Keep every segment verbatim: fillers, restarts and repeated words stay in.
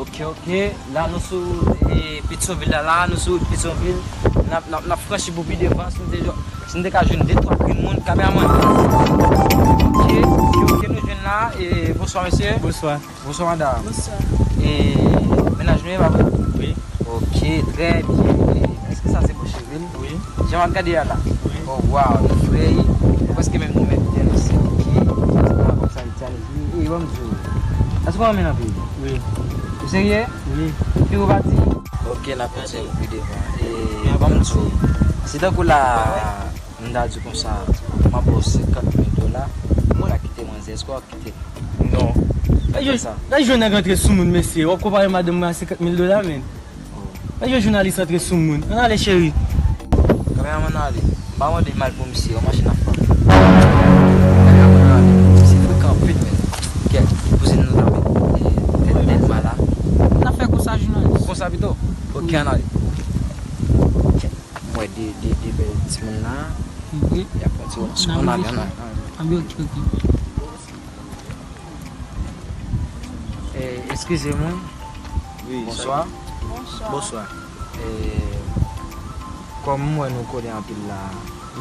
Ok, ok. La, nou sou e, Petyonvil la, la, nou sou wout Petyonvil. N ap, n ap, n ap franchi pou pi devan. Si n te, si n te ka jwenn de, twa grenn moun, kameramann. Ok, ok, ok, nou jwenn la. E, bonswa, mesye. Bonswa. Bonswa, madam. Bonswa. E, mennaj nou ye, pa vre? Wi. Ok, trè byen. E, èske sa se bò cheve l? Wi. Jan m ap gade a la. Wi. Oh, wow, li fre, li prèske menm ni menm tèl, se ok. Se pa kòm sa, li tèl. E, e, ban m di w. Èske w renmen l anpil? Wi. Ou serye? Wi. Pi ou pati? Ok, n ap kontinye pou pi devan. E, ban m di w. Se tankou la, m ta di konsa, m ap ba w senkant mil dola, ou ta kite manzè, èske w ap kite l? Non. Lè yo, lè yo nèg antre sou moun, mesye, w ap konpare madanm mwen a senkant mil dola, men. Lè yo jounalis antre sou moun. Ann ale, cheri. Kameramann ale. M pa mande mal pou misye, yon machin ap pran. Kameramann ale. Misye frekan anpil, men. Kèt, kouzin nou ta met, e, tèt, tèt mal la. N ap fè konsa, jounalis. Konsa pito? Ok, ann ale. Kèt, m wè de, de, de bèl timoun la. Wi. Y ap pran ti wòm sou. Ann ale, ann ale, ann ale. Ah, ok, ok. Eh, eskize mwen. Wi, bonswa. Bonswa. Bonswa. Eh, kòm m wè nou kole anpil la,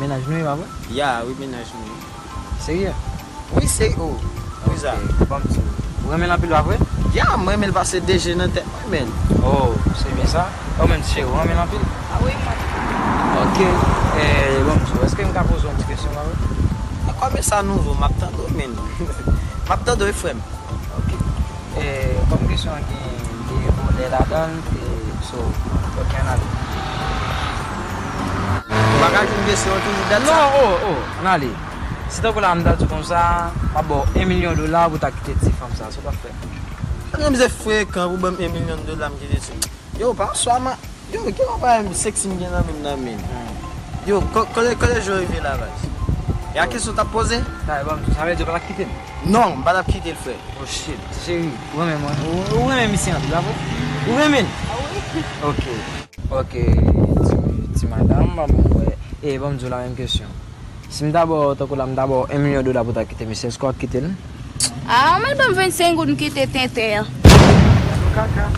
mennaj nou ye, pa vre? Ya, wi, mennaj mwen. Serye? Wi, serye. Oh, wi, sa. Ok, ban m di w. Ou renmen l anpil, pa vre? Ya, m renmen l pase de je nan tèt mwen, men. Oh, se byen sa. Ou menm, cheri, ou renmen l anpil? Ah wi, mwen. Ok, eh, ban m di w, èske m ka poze w yon ti kesyon, pa vre? Kòm sa nouvo, m ap tande w, men. M ap tande w, frè m. Ok. E, kòm kesyon an gen de volè ladan l, e, so, ok, ann ale. Ou pa ka jwenn kesyon an toujou dat sa? Non, oh, oh, ann ale. Si tankou la, m ta di w konsa, m ap ba w en milyon dola pou w ta kite ti fanm sa, sa w t ap fè? Sa mizè frekan pou ban m en milyon dola, m kite ti. Yo, pa swa ma. Yo, gen yon bagay seksi m gen nan men m nan, men. Hmm. Yo, kò-, kòlè, kòlè jan w rive la, baz? E a kesyon w t ap poze? Dayè, ban m di w, sa vle di w pa t ap kite l? Non, m pa t ap kite l, frè. Oh shit, ti cheri, ou renmen mwen? Ou, ou renmen misye anpil, pa vre? Ou renmen l? Ah wi. Ok. Ok, ti, ti madanm, ban m wè. E, ban m di w la menm kesyon. Si m ta ba w, tankou la, m ta ba w en milyon dola pou w ta kite misye, èske w ap kite l? Ah, ou mèt ban m vennsenk goud, m kite tenten an. Kaka.